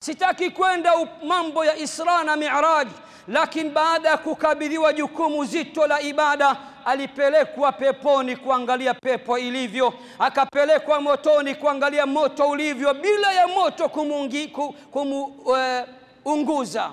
Sitaki kwenda mambo ya Isra na Mi'raj, lakini baada ya kukabidhiwa jukumu zito la ibada, alipelekwa peponi kuangalia pepo ilivyo, akapelekwa motoni kuangalia moto ulivyo, bila ya moto kumuunguza.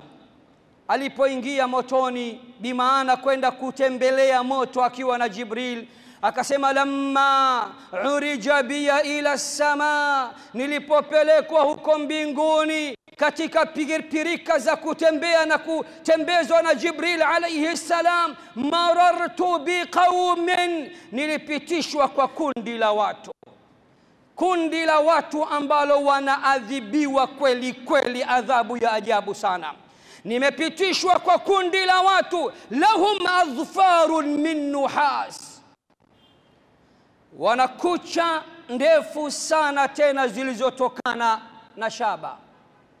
Alipoingia motoni, bimaana kwenda kutembelea moto akiwa na Jibril, akasema lamma urija biya ila sama, nilipopelekwa huko mbinguni katika pirika za kutembea na kutembezwa na Jibril alayhi salam, marartu biqaumin, nilipitishwa kwa kundi la watu, kundi la watu ambalo wanaadhibiwa kweli kweli, adhabu ya ajabu sana. Nimepitishwa kwa kundi la watu, lahum adhfarun min nuhas, wanakucha ndefu sana tena zilizotokana na shaba.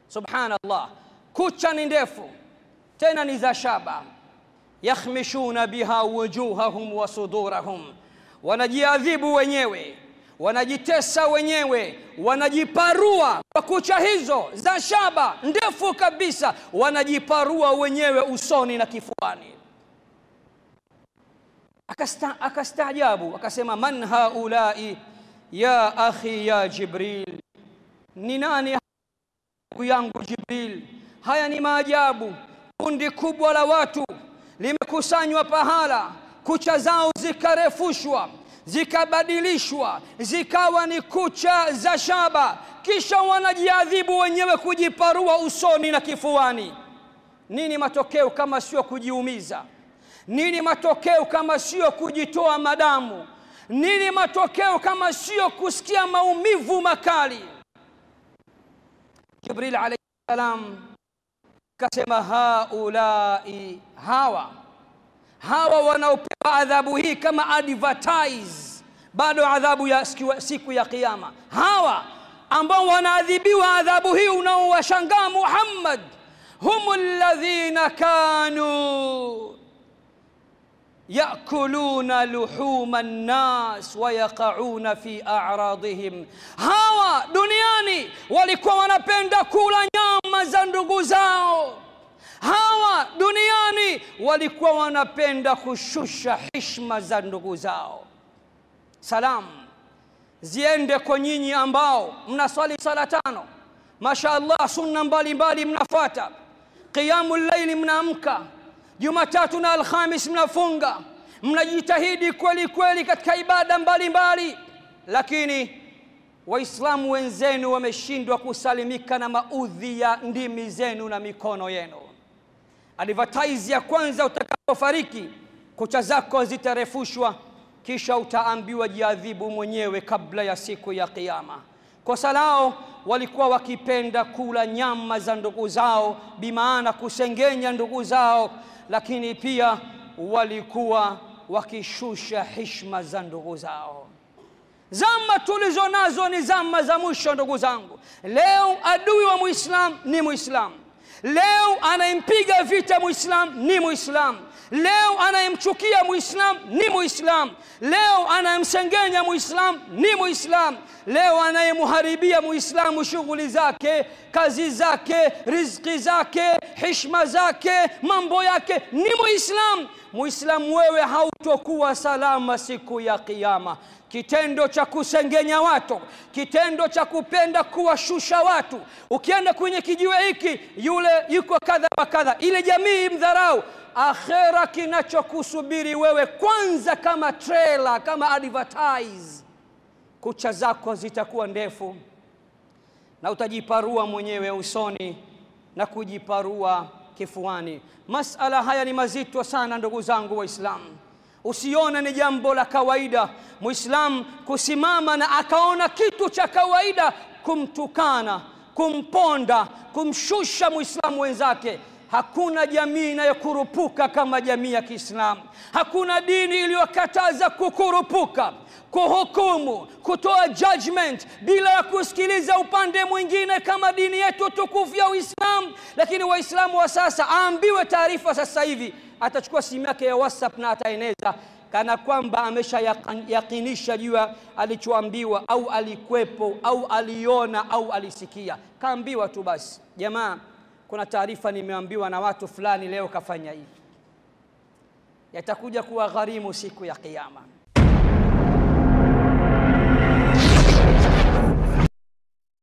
Subhanallah, kucha ni ndefu tena ni za shaba. Yakhmishuna biha wujuhahum wa sudurahum, wanajiadhibu wenyewe, wanajitesa wenyewe, wanajiparua kwa kucha hizo za shaba ndefu kabisa, wanajiparua wenyewe usoni na kifuani. Akastaajabu, akasema man haulai ya akhi ya Jibril, ni nani yangu Jibril? Haya ni maajabu, kundi kubwa la watu limekusanywa pahala, kucha zao zikarefushwa, zikabadilishwa, zikawa ni kucha za shaba, kisha wanajiadhibu wenyewe kujiparua usoni na kifuani. Nini matokeo kama sio kujiumiza? Nini matokeo kama sio kujitoa madamu? Nini matokeo kama sio kusikia maumivu makali? Jibril alayhi salam kasema haulai, hawa wanaopewa adhabu hii kama advertise, bado adhabu ya siku ya kiyama. Hawa ambao wanaadhibiwa adhabu hii unaowashangaa Muhammad, humul ladhina kanu yakuluna luhuma an-nas wa yaqauna fi a'radihim. Hawa duniani walikuwa wanapenda kula nyama za ndugu zao. Hawa duniani walikuwa wanapenda kushusha heshima za ndugu zao. Salam ziende kwa nyinyi ambao mnaswali sala tano, mashaallah, sunna mbalimbali mnafuata, qiyamul layli mnaamka, Jumatatu na Alhamis mnafunga, mnajitahidi kweli kweli katika ibada mbalimbali, lakini Waislamu wenzenu wameshindwa kusalimika na maudhi ya ndimi zenu na mikono yenu. Advertise ya kwanza, utakapofariki kucha zako zitarefushwa, kisha utaambiwa jiadhibu mwenyewe kabla ya siku ya kiyama. Kosa lao walikuwa wakipenda kula nyama za ndugu zao, bimaana kusengenya ndugu zao, lakini pia walikuwa wakishusha heshima za ndugu zao. Zama tulizo nazo ni zama za mwisho ndugu zangu. Leo adui wa Muislam ni Muislam. Leo anayempiga vita Muislam ni Muislam. Leo anayemchukia Muislam ni Muislam. Leo anayemsengenya Muislam ni Muislam. Leo anayemharibia Muislamu shughuli zake, kazi zake, riziki zake, heshima zake, mambo yake ni Muislam. Muislamu wewe hautokuwa salama siku ya kiyama. Kitendo cha kusengenya watu, kitendo cha kupenda kuwashusha watu, ukienda kwenye kijiwe hiki yule yuko kadha wa kadha, ile jamii imdharau. Akhera kinachokusubiri wewe kwanza kama trailer, kama advertise, kucha zako zitakuwa ndefu na utajiparua mwenyewe usoni na kujiparua kifuani. Masala haya ni mazito sana ndugu zangu Waislamu. Usione ni jambo la kawaida Muislamu kusimama na akaona kitu cha kawaida kumtukana, kumponda, kumshusha Muislamu wenzake. Hakuna jamii inayokurupuka kama jamii ya Kiislamu. Hakuna dini iliyokataza kukurupuka, kuhukumu, kutoa judgment bila ya kusikiliza upande mwingine kama dini yetu tukufu ya Uislamu. Lakini Waislamu wa sasa aambiwe taarifa sasa hivi, atachukua simu yake ya WhatsApp na ataeneza. kana kwamba ameshayakinisha juu alichoambiwa au alikwepo au aliona au alisikia. Kaambiwa tu basi, jamaa, kuna taarifa nimeambiwa na watu fulani leo kafanya hivi. Yatakuja kuwa gharimu siku ya Kiyama.